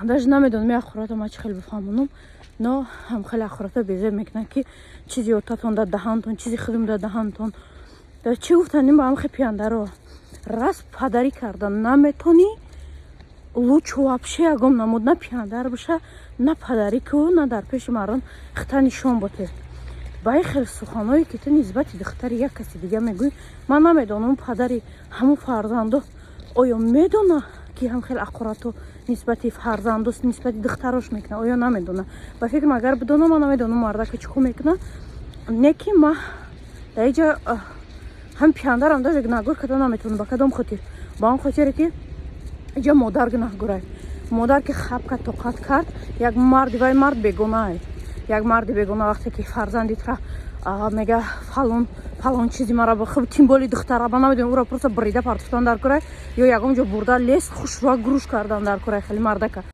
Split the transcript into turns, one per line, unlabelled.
Даже намедонам, ин ахурата ма чӣ хел бифаҳмонам, но ҳам хеле ахурата безеб мекунанд, ки чизи отатон дар даҳантон, чизи худум дар даҳантон. Чӣ гуфтаним ба ҳамхе пияндаро? Раз падарӣ карда наметонӣ, лучше вообще ягон намуд на пияндар боша, на падарӣ ку, на дар пеши мардон хита нишон боте. Ба ин хел суханҳое, ки ту нисбати духтари як каси дига мегӯӣ, ман намедонам, падари ҳамун фарзандо оё медона, ки ҳам хел ақурату нисбати фарзанду, нисбати духтарош мекунад, оё намедона. Ба фикрам, агар бидона, ман намедонам, мардака чӣ хел мекунад. Не ки ма дар иҷа ҳам пияндарам даже гунаҳгор карда наметавонам. Ба кадом хотир? Ба он хотире, ки иҷа модар гунаҳгорай. Модар, ки хабка тоқат кард, як марди, вай мард бегонае, як марди бегона, вақте ки фарзанди тра мега фалон фалон чизи мара, хуб, тим боли духтара, ба намедонам, ӯро просто брида партофтан дар курай ё ягон ҷо бурда лес хушрӯа груш кардан дар курай хеле мардака.